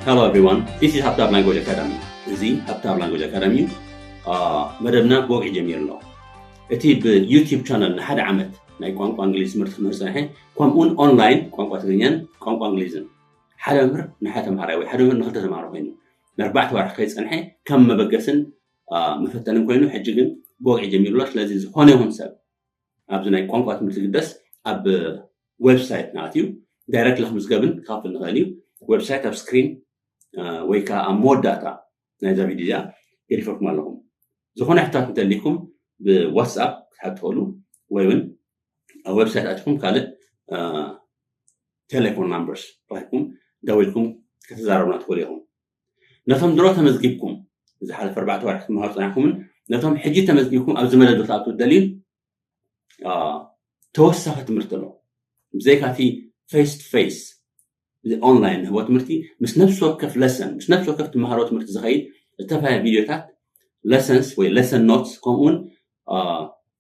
Hello everyone, this is ሃብታብ Language Academy። እዚ ሃብታብ Language Academy እዩ። መደብና ብወግዒ ጀሚሩ ኣሎ። እቲ ብ YouTube ቻነል ንሓደ ዓመት ናይ ቋንቋ እንግሊዝ ትምህርቲ ክምህር ፀንሐ፣ ከምኡውን ኦንላይን ቋንቋ ትግርኛን ቋንቋ እንግሊዝን ሓደ መምህር ንሓደ ተምሃራይ ወይ ሓደ መምህር ንክልተ ተምሃሮ ኮይኑ ንኣርባዕተ ወርሒ ከይፀንሐ ከም መበገስን መፈተንን ኮይኑ ሕጂ ግን ብወግዒ ጀሚሩ ኣሎ። ስለዚ ዝኾነ ይኹን ሰብ ኣብዚ ናይ ቋንቋ ትምህርቲ ግደስ ኣብ ዌብሳይት ናትዩ ዳይረክት ክምዝገብን ክኸፍል ንኽእል እዩ። ዌብሳይት ኣብ ስክሪን ወይ ከዓ ኣብ መወዳእታ ናይዛ ቪድዮ እዚኣ ገዲፈልኩም ኣለኹም። ዝኾነ ሕታት እንተሊኩም ብዋትስኣፕ ክትሓት ትኽእሉ ወይ እውን ኣብ ዌብሳይት ኣትኹም ካልእ ቴሌፎን ናምበርስ ረኪብኩም ደዊልኩም ከተዛረቡና ትኽእሉ ኢኹም። ነቶም ድሮ ተመዝጊብኩም ዝሓለፈ ኣርባዕተ ወርሒ ክትመሃሩ ፀናሕኩምን ነቶም ሕጂ ተመዝጊብኩም ኣብዚ መደብ ክትኣትዉ ትደልዩ ተወሳኺ ትምህርቲ ኣሎ። ብዘይካቲ ፌስ ቱ ፌስ ኦንላይን ንህቦ ትምህርቲ ምስ ነፍሲ ወከፍ ለሰን ምስ ነፍሲ ወከፍ ትመሃሮ ትምህርቲ ዝኸይድ ዝተፈላለየ ቪድዮታት ለሰንስ ወይ ለሰን ኖትስ ከምኡውን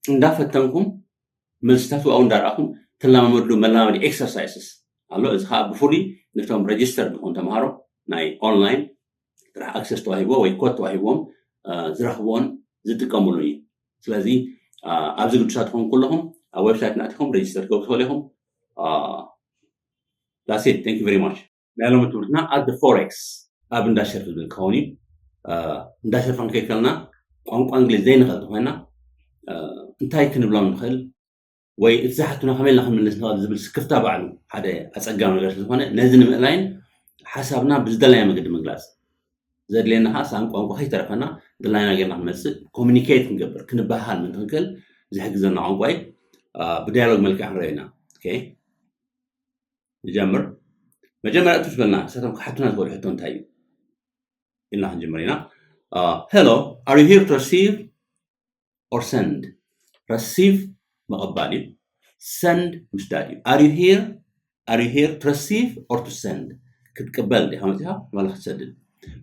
እንዳፈተንኩም መልስታት ዋኡ እንዳረኣኹም ትለማመድሉ መለማመዲ ኤክሰርሳይስስ ኣሎ። እዚ ከዓ ብፍሉይ ነቶም ረጅስተር ዝኾኑ ተምሃሮ ናይ ኦንላይን ጥራሕ ኣክሰስ ተዋሂብዎ ወይ ኮድ ተዋሂብዎም ዝረኽብዎን ዝጥቀምሉ እዩ። ስለዚ ኣብዚ ግዱሳት ትኾኑ ከለኹም ኣብ ዌብሳይት ናእቲኹም ረጅስተር ትገብሩ ትኽእሉ ኢኹም። ዳሴት thank you very much። ናይ ሎሚ ትምህርትና ኣት ፎሬክስ ኣብ እንዳ ሸርፊ ዝብል ክኸውን እዩ። እንዳ ሸርፊ ክንከይድ ከለና ቋንቋ እንግሊዝ ዘይንኽእል ተኮይና እንታይ ክንብሎም ንኽእል ወይ እቲ ዝሓቱና ከመይ ኢልና ክንምልስ ንኽእል ዝብል ስክፍታ ባዕሉ ሓደ ኣፀጋሚ ነገር ስለዝኾነ ነዚ ንምእላይን ሓሳብና ብዝደለናዮ መገዲ ምግላፅ ዘድልየና ከዓ ሳን ቋንቋ ከይተረፈና ድላይና ጌርና ክንመፅእ ኮሚኒኬት ክንገብር ክንበሃል ምእንቲ ክንክእል ዝሕግዘና ቋንቋ እዩ። ብዳያሎግ መልክዕ ክንረዮ ኢና። ንጀምር። መጀመርያ እቱ ዝበልና ንሳቶም ክሓቱና ዝኽእሉ ሕቶ እንታይ እዩ ኢልና ክንጀምር ኢና። Hello, are you here to receive or send? ረሲቭ ምቕባል እዩ። ሰንድ ምስዳድ እዩ። Are you here? Are you here to receive or to send? ክትቅበል ዲኻ መፂኻ ዋላ ክትሰድድ?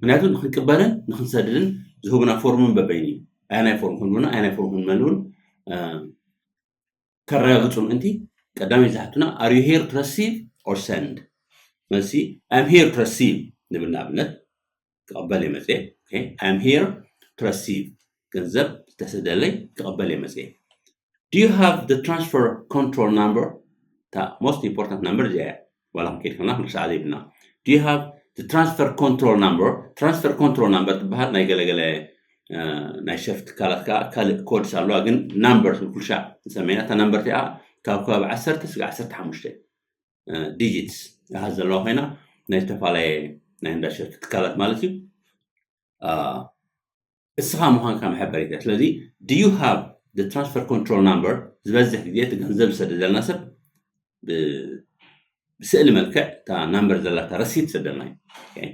ምክንያቱ ንክንቅበልን ንክንሰድድን ዝህቡና ፎርምን በበይን እዩ። ኣያናይ ፎርም ክንብሉና ኣያናይ ፎርም ክንመልውን ከረጋግፁ ምእንቲ ቀዳማይ ዝሓቱና are you here to receive or send? መልሲ I'm here to receive ንብል። ንኣብነት ክቕበል እየ መፅየ። I'm here to receive ገንዘብ ዝተሰደለይ ክቕበል እየ መፅየ። Do you have the transfer control number? እታ most important number እዚኣ እያ። ዋላ ክንከይድ ከለና ክንርሳዓ ዘይብልና። Do you have the transfer control number? Transfer control number ትበሃል ናይ ገለገለ ናይ ሸርፊ ትካላት ከዓ ካልእ ኮድስ ኣለዋ፣ ግን ናምበር ኩልሻዕ ንሰመያ እታ ናምበር እቲኣ ካብ ከባቢ ዓሰርተ ስጋ ዓሰርተ ሓሙሽተ ዲጂትስ ኣሃዝ ዘለዋ ኮይና ናይ ዝተፈላለየ ናይ እንዳ ሸርፊ ትካላት ማለት እዩ። እስኻ ምዃንካ መሐበሪት እያ። ስለዚ do you have the transfer control number? ዝበዝሕ ግዜ እቲ ገንዘብ ዝሰደደልና ሰብ ብስእሊ መልክዕ እታ ናምበር ዘላታ ረሲት ሰደልና እዩ።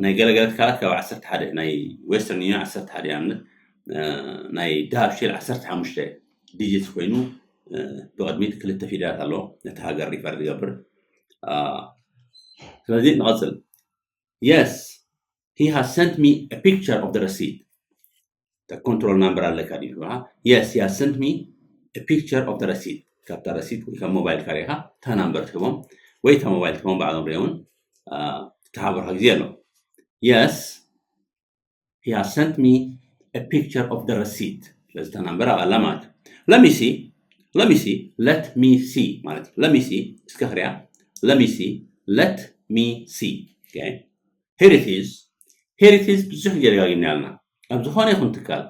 ናይ ገለገለ ትካላት ካብ ዓሰርተ ሓደ ናይ ዌስተርን ዩኒየን ዓሰርተ ሓደ ንኣብነት ናይ ዳሃብ ሼል ዓሰርተ ሓሙሽተ ዲጂትስ ኮይኑ ብቕድሚት ክልተ ፊደላት ኣለዎ ነቲ ሃገር ሪፈር ዝገብር። ስለዚ ንቐፅል። Yes, he has sent me a picture of the receipt. ኮንትሮል ናምበር ኣለካ ድዩ? Yes, he has sent me a picture of the receipt. ካብታ ረሲት ወይ ካብ ሞባይል ካሪኻ እታ ናምበር ትህቦም ወይ እታ ሞባይል ትህቦም ባዕሎም ሪኦምን ተሓብርካ ግዜ ኣሎ። Yes, he has sent me a picture of the receipt. ስለዚ እታ ናምበር ኣብኣ ኣላ ማለት እዩ። Let me see, let me see, let me see ማለት እዩ። Let me see እስከ ክሪኣ። Let me see, let me see. Here it is, here it is ብዙሕ ግዜ ደጋጊምና ያልና ኣብ ዝኾነ ይኹን ትካል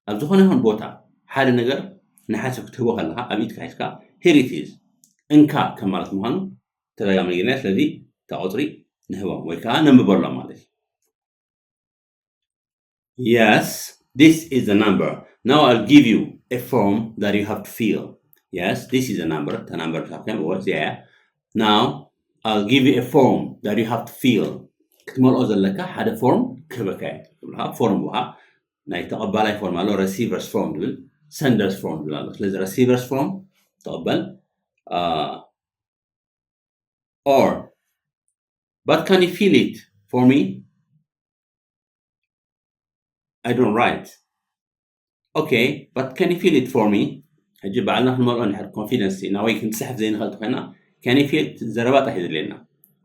ኣብ ዝኾነ ይኹን ቦታ ሓደ ነገር ንሓሰብ ክትህቦ ከለካ ኣብ ኢድካ ሒዝካ here it is እንካ ከም ማለት ምዃኑ ተደጋሚ ግና። ስለዚ እታ ቁፅሪ ንህቦም ወይ ከዓ ነንብበሎም ማለት እዩ። Yes, this is the number. Now I'll give you a form that you have to fill. Yes, this is the number. እታ ናምበር ብታብከም እዎ እዚኣ እያ። Now I'll give you a form that you have to fill. ክትመልኦ ዘለካ ሓደ ፎርም ክህበካ እየ። ክብልካ ፎርም ብካ ናይ ተቐባላይ ፎርም ኣሎ፣ ረሲቨርስ ፎርም ዝብል፣ ሰንደርስ ፎርም ዝብል ኣሎ። ስለዚ ረሲቨርስ ፎርም ተቐበል። Or but can you fill it for me? I don't write. Okay, but can you fill it for me? ሕጂ ባዕልና ክንመልኦ እንድሕር ኮንፊደንስ ኢና ወይ ክንፅሕፍ ዘይንኽእል ተኮይና can you fill it ዘረባ ጥራሕ እዩ ዘድልየና።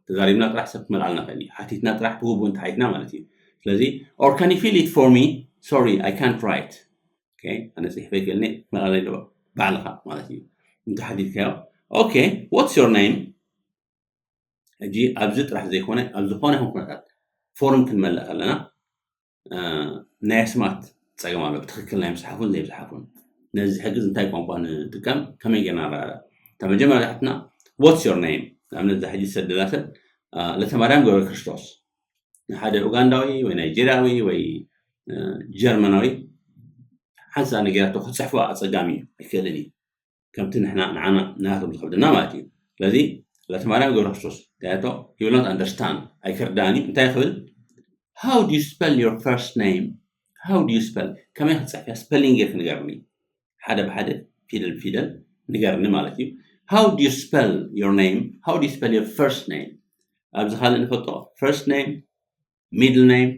ተዛሪብና ጥራሕ ሰብ ክመልኣልና ክእል እዩ። ሓቲትና ጥራሕ ብግቡእ እንተሓቲትና ማለት እዩ። ስለዚ or can you fill it for me? Sorry, I can't write. ኣነ ፅሒፈ ይክእልኒ፣ መልኣለይ ባዕልካ ማለት እዩ። እንተሓቲትካዮ okay, what's your name? ሕጂ ኣብዚ ጥራሕ ዘይኮነ ኣብ ዝኾነ ይኹን ኩነታት ፎርም ክንመልእ ከለና ናይ ኣስማት ፀገም ኣሎ፣ ብትክክል ናይ ምስሓፉን ዘይምስሓፉን። ነዚ ዝሕግዝ እንታይ ቋንቋ ንጥቀም፣ ከመይ ጌርና ንረዳዳ? እታ መጀመርያ ሓትና what's your name? ንኣብነት እዛ ሕጂ ዝሰደላ ሰብ ለተማርያም ገብረ ክርስቶስ፣ ንሓደ ኡጋንዳዊ ወይ ናይጀርያዊ ወይ ጀርመናዊ ሓንሳ ነገራቶ ክፅሕፎ ኣፀጋሚ እዩ፣ ኣይክእልን እዩ። ከምቲ ንሕና ንዓና ንሃቶም ዝኸብደና ማለት እዩ። ስለዚ ለተማርያም ገብረ ክርስቶስ ታያቶ he will not understand፣ ኣይክርዳን እዩ። እንታይ ክብል? How do you spell your first name? How do you spell? ከመይ ክትፅሕፍያ ስፐሊንግ ጌርክ ንገርኒ፣ ሓደ ብሓደ ፊደል ፊደል ንገርኒ ማለት እዩ። How do you spell your name? How do you spell your first name? ኣብዚ ካልእ ንፈልጦ first name፣ middle name፣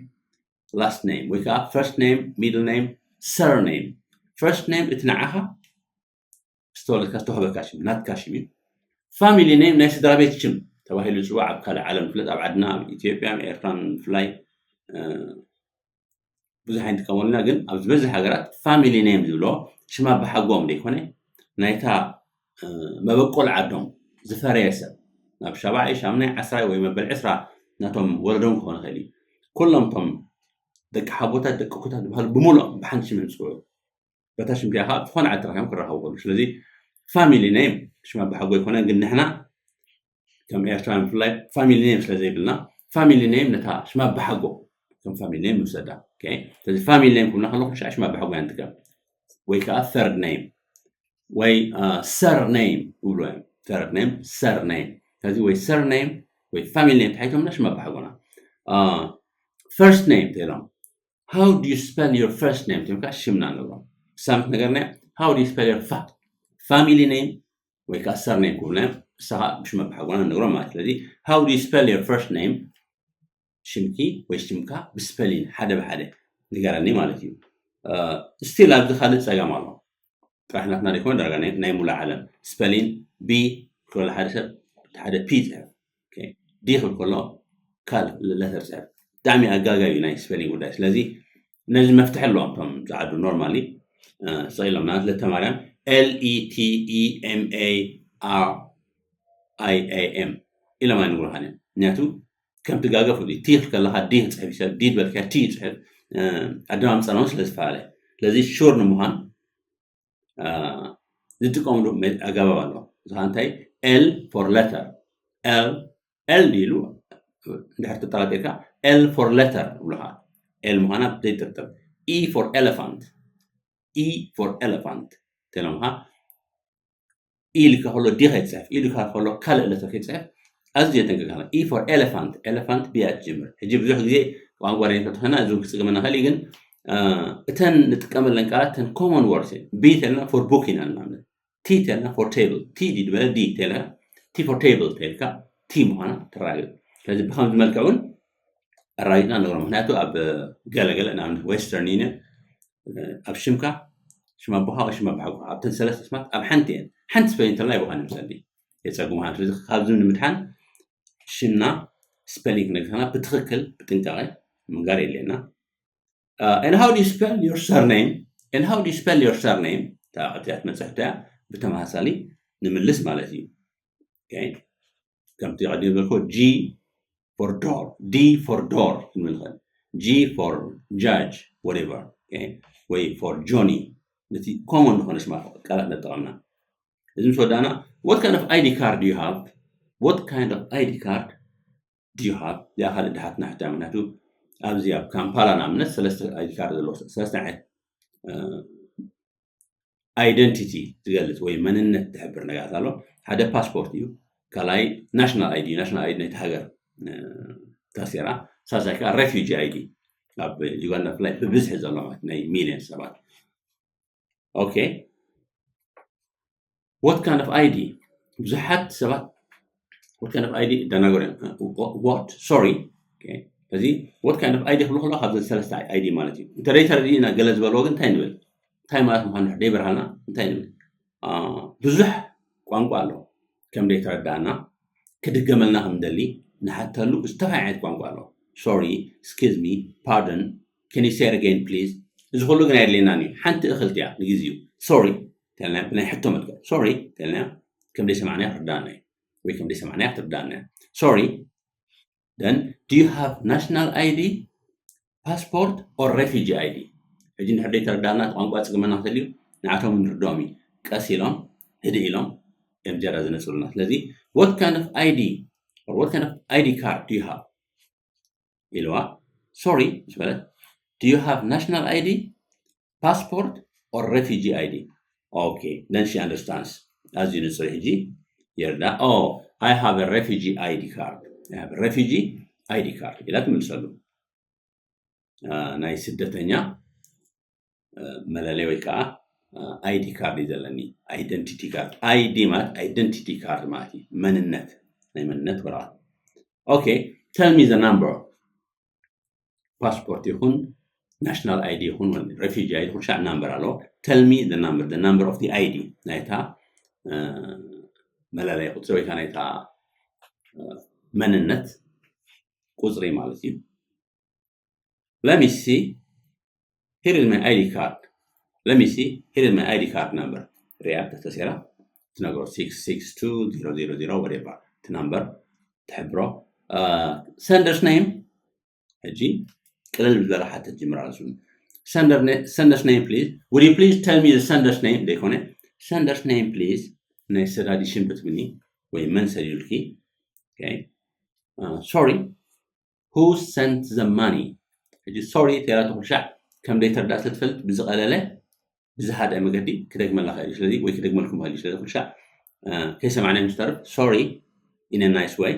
last name ወይ ከዓ first name፣ middle name፣ surname። First name እቲ ንዓኻ ዝተወለድካ ዝተዋህበካ ሽም ናትካ ሽም እዩ። ፋሚሊ ኔም ናይ ስድራ ቤት ሽም ተባሂሉ ዝፅዋዕ ኣብ ካልእ ዓለም ፍለጥ ኣብ ዓድና ኣብ ኢትዮጵያ ኤርትራን ብፍላይ ብዙሕ ኣይንጥቀመሉና፣ ግን ኣብ ዝበዝሕ ሃገራት ፋሚሊ ኔም ዝብሎ ሽም ኣባሓጎም ዘይኮነ ናይታ መበቆል ዓዶም ዝፈረየ ሰብ ናብ ሻብዓይ ሻምናይ ዓስራይ ወይ መበል ዕስራ ናቶም ወለዶም ክኾን ይኽእል እዩ። ኩሎም ቶም ደቂ ሓቦታት ደቂ ኩታት ዝበሃሉ ብምሉኦም ብሓንቲ ሽም ዝፅውዑ በታ ሽም እቲኣ ከዓ ዝኾነ ዓዲ ተረኪቦም ክራኸቡ ከሉ። ስለዚ ፋሚሊ ኔም ሽም ኣባሓጎ ኣይኮነን፣ ግን ንሕና ከም ኤርትራውያን ብፍላይ ፋሚሊ ኔም ስለ ዘይብልና ፋሚሊ ኔም ነታ ሽም ኣባሓጎ ከም ፋሚሊ ኔም ንውሰዳ። ስለዚ ፋሚሊ ኔም ክብልና ከለኹ ሽዓ ሽም ኣባሓጎ ኢና ንጥቀም፣ ወይ ከዓ third name ወይ surname ይብሉ እዮም። Third name፣ surname። ስለዚ ወይ surname ወይ ፋሚሊ ኔም ተሓይቶምና ሽም ኣባሓጎና። First name ተይሎም how do you spell your first name? ትምካ ሽምና ንብሎም ሳምት ነገርና how do you spell your family name ወይ ከዓ surname ክብልና እዮም። እሳ ከዓ ብሽም ኣባሓጎና ንነግሮም ማለት። ስለዚ how do you spell your first name? ሽምኪ ወይ ሽምካ ብስፐሊን ሓደ ብሓደ ንገረኒ ማለት እዩ። ስቲል ኣብዚ ካልእ ፀገም ኣሎ። ጥራሕ ናትና ዘይኮነ ዳርጋ ናይ ሙሉእ ዓለም ስፐሊን ቢ ክበል ሓደ ሰብ ሓደ ፒ ይፅሕፍ፣ ዲ ክብል ከሎ ካልእ ለተር ይፅሕፍ። ብጣዕሚ ኣጋጋዩ ናይ ስፐሊን ጉዳይ። ስለዚ ነዚ መፍትሒ ኣለዎም እቶም ዝዓዱ ኖርማሊ ስቕ ኢሎም። ንኣብነት ለተማርያም L E T E M A R I A M ኢሎም ኣይነግሩኻን እዮም። ምክንያቱ ከም ትጋገ ፍሉይ ቲ ክብል ከለኻ ዲ ክፅሕፍ ይሰብ ዲ ዝበልካ ቲ ይፅሕፍ። ኣደማምፃ ስለ ዝፈላለ ስለዚ ሹር ንምዃን ዝጥቀምሉ ኣገባብ ኣሎ። እዚ እንታይ ኤል ፎር ለተር ኤል ኤል ኢሉ እንድሕር ተጠራጢርካ ኤል ፎር ለተር ይብሉኻ። ኤል ምዃና ዘይጥርጥር። E for elephant፣ E for elephant ተሎምኻ ኢልካ ከሎ ዲ ከይትፅሕፍ ኢልካ ከሎ ካልእ ለተር ከይትፅሕፍ ኣዝዩ የጠንቅቀና። E for elephant፣ ኤሌፋንት ብያ ትጅምር። ሕጂ ብዙሕ ግዜ ቋንቋ ሬንፈትኸና እዚ ክፅግመና ኸእል ግን እተን ንጥቀመለን ቃላት ተን ኮመን ወርስ ቢ ተልና ፎር ቡክ ኢና ንኣብነት ቲ ተልና ፎር ቴብል ቲ ድበለ ዲ ተልና ቲ ፎር ቴብል ተልካ ቲ ምዃና ትራግብ። ስለዚ ብከምዚ መልክዕ እውን ኣራጊጥና ንግሮ። ምክንያቱ ኣብ ገለገለ ንኣብነት ዌስተርን ዩኒየን ኣብ ሽምካ ሽም ኣቦኻ ወይ ሽም ኣባሓጎኻ ኣብተን ሰለስተ ስማት ኣብ ሓንቲ እየን ሓንቲ ስፔሊንግ ተላ ይቦኻ ንምሰሊ የፀጉምሃን። ስለዚ ካብዚ ንምድሓን ሽምና ስፔሊንግ ክነግርና ብትኽክል ብጥንቃቄ ምንጋር የድልየና። And how do you spell your surname? And how do you spell your surname? እቲኣ ትመፅሕ እያ ብተመሳሳሊ ንምልስ ማለት እዩ። ከምቲ ቀዲም ዝበልኮ G for door፣ D for door ክንብል ንኽእል፣ G for judge whatever ወይ for Johnny፣ ነቲ ኮመን ዝኾነ ስማ ቃላት ነጠቐምና። እዚ ምስ ወዳእና what kind of ID card do you have? What kind of ID card do you have? እዚኣ ካልእ ድሓትና ሕቶ እያ። ምክንያቱ ኣብዚ ኣብ ካምፓላ ንኣብነት ሰለስተ ID ካርድ ዘለዎ ሰለስተ ዓይነት ኣይደንቲቲ ዝገልፅ ወይ መንነት ዝሕብር ነገራት ኣሎ። ሓደ ፓስፖርት እዩ፣ ካልኣይ ናሽናል ID እዩ። ናሽናል ID ናይቲ ሃገር ታሴራ፣ ሳልሳይ ከዓ ሬፊጂ ID ኣብ ዩጋንዳ ብፍላይ ብብዝሒ ዘሎ ማለት ናይ ሚልዮን ሰባት። ኦኬ what kind of ID ብዙሓት ሰባት what kind of ID ደናገር እዮም። What? Sorry። እዚ what kind of ID ክብሉ ከለዉ ካብዘን ሰለስተ ID ማለት እዩ። እንተ ደይተረዲእና ገለ ዝበልዎ ግን እንታይ ንብል? እንታይ ማለት ምዃኑ ደይበርሃልና እንታይ ንብል? ብዙሕ ቋንቋ ኣሎ ከም ደይተረዳእና ክድገመልና ከም ደሊ ንሓተሉ ብዝተፈላለየ ዓይነት ቋንቋ ኣሎ። Sorry, excuse me, pardon, can you say it again please? እዚ ኩሉ ግን ኣየድልየናን እዩ። ሓንቲ እኽልቲ እያ ንግዜኡ። Sorry ተልና ብናይ ሕቶ መልክዕ፣ ሶሪ ተልና፣ ከም ደይሰማዕናያ ክትርዳእና እዩ፣ ወይ ከም ደይሰማዕናያ ክትርዳእና እዩ። Sorry. Then, do you have national I D, passport, or refugee I D? ሕጂ እንድሕር ደይተረዳእና፣ ቋንቋ ጽግመና እንተልዩ ንዓቶም ንርድኦም እዩ። ቀስ ኢሎም፣ ህድእ ኢሎም እዮም ዝያዳ ዝነጽሩና። ስለዚ what kind of I D or what kind of I D card do you have ኢልዋ። Sorry ምስ በለት, do you have national I D, passport, or refugee I D? Okay, then she understands. ኣዝዩ ንጹር ሕጂ ይርዳ። Oh, I have a refugee I D card. I have a refugee I D card ኢላ ትምልሰሉ። ናይ ስደተኛ መለለይ ወይ ከዓ I D card እዩ ዘለኒ። Identity card። I D ማለት identity card ማለት እዩ። መንነት፣ ናይ መንነት ወረቐት። Okay, tell me the number. ፓስፖርት ይኹን፣ ናሽናል I D ይኹን፣ refugee I D ይኹን፣ ሻዕ ናምበር ኣለዎ። Tell me the number, the number of the I D፣ ናይታ መለለይ ቁፅሪ ወይ ከዓ ናይታ መንነት ቁፅሪ ማለት እዩ። Let me see. Here is my I D card. Let me see. Here is my I D card number. ሪኣ ተተሴራ ትነግሮ፣ six six two zero zero zero whatever እቲ ናምበር ትሕብሮ። Sender's name። ሕጂ ቅልል ዝበለ ሓተት ጅምር ኣሱ። Sender's name please. Would you please tell me the sender's name? ዘይኮነ sender's name please. ናይ ሰዳዲ ሽም ክትብኒ ወይ መን ሰዲዱልኪ። Sorry, who sent the money? ሕጂ ሶሪ ተላ ትኹሻዕ ከም ደይተርዳ ትፈልጥ ብዝቐለለ ብዝሃደ መገዲ ክደግመላ ኸእል። ስለዚ ወይ ክደግመልኩም ኸእል። ስለዚ ኩሻዕ ከይሰማዕና ምስተርፍ፣ sorry, in a nice way.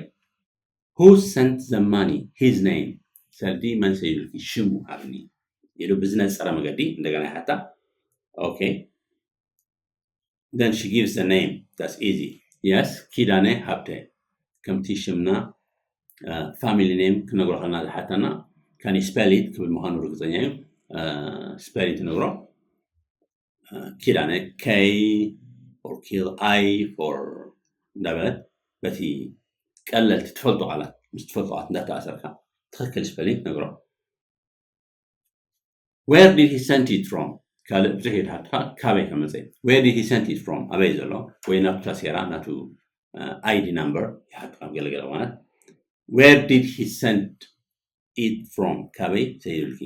Who sent the money? His name. ሰልዲ መን ሰይዱልኪ ሽሙ ኣብኒ ኢሉ ብዝነጸረ መገዲ እንደገና ይሓታ። Okay. Then she gives the name. That's easy. Yes, ኪዳነ ሃብተ። ከምቲ ሽምና family name ክነግሮ ከለና ዝሓተና፣ can you spell it ክብል ምዃኑ ርግፀኛ እዩ። Spelling ትነግሮ። ኪዳነ፣ K for kill, I for እንዳበለት በቲ ቀለልቲ ትፈልጦ ቃላት፣ ምስ ትፈልጦ ቃላት እንዳተኣሰርካ ትኽክል spelling ትነግሮ። Where did he send it from? ካልእ ብዙሕ ይድሃካ ካበይ ከመፀ። Where did he send it from? ኣበይ ዘሎ ወይ ናቱ ታሴራ ናቱ I D number ይሓትካ ገለገለ ማለት። Where did he send it from? ካበይ ሰይዱልኪ?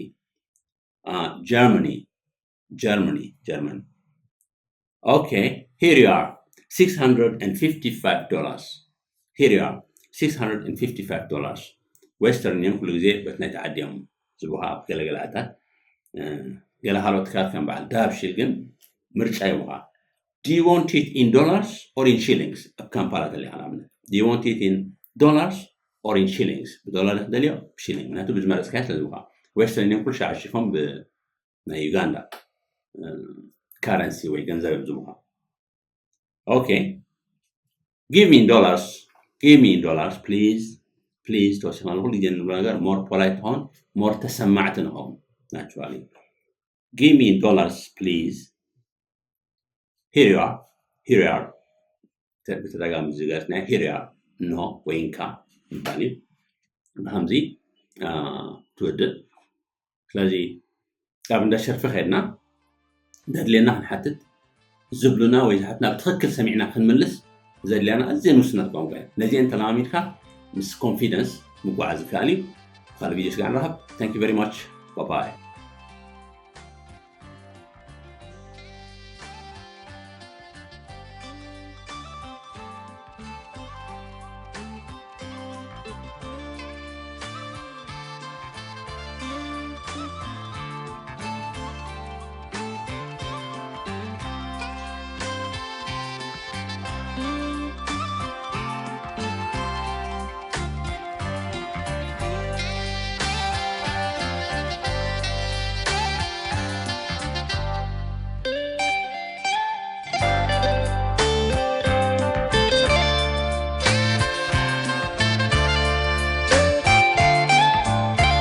Germany. Germany. German. Okay, here you are. Six hundred and fifty-five dollars. Here you are. Six hundred and fifty-five dollars. Western Union ኩሉ ግዜ በት ናይ ተዓዲዮም ዝቡሃ ገለገለ ኣታት ገለ ካልኦት ካርድ ከም በዓል ዳብሽል ግን ምርጫ ይቡሃ። Do you want it in dollars or in shillings? ኣብ ካምፓላ ተሊኻ ንኣብነት, do you want it in dollars or in shillings? ብዶላር ትደልዮ ብሽሊንግ? ምክንያቱ ብዝመረፅካዮ ስለ ዝቡሃ። Western Union ኩሉ ሻዕ ሽፎም ብናይ ዩጋንዳ currency ወይ ገንዘብ እዮም ዝቡሃ። Okay, give me in dollars, give me in dollars please. Please ተወሲኽና ኩሉ ግዜ ንብሎ ነገር more polite ትኸውን፣ more ተሰማዕቲ ንኸውን። Naturally, give me in dollars please. Here you are, here you are. ብተደጋሚ ዝገለፅና here you are፣ እንሆ ወይ እንካ ይባል እዩ። ብከምዚ ትውድእ። ስለዚ ኣብ እንዳ ሸርፊ ከድና ዘድልየና ክንሓትት ዝብሉና ወይ ዝሓትና ብትኽክል ሰሚዕና ክንምልስ ዘድልያና ኣዝየን ውስናት ቋንቋ እየን። ነዚአን ተለማሚድካ ምስ ኮንፊደንስ ምጓዓዝ ይከኣል እዩ። ካልእ ቪድዮ ስጋዕ ንረኸብ። Thank you very much. Bye bye.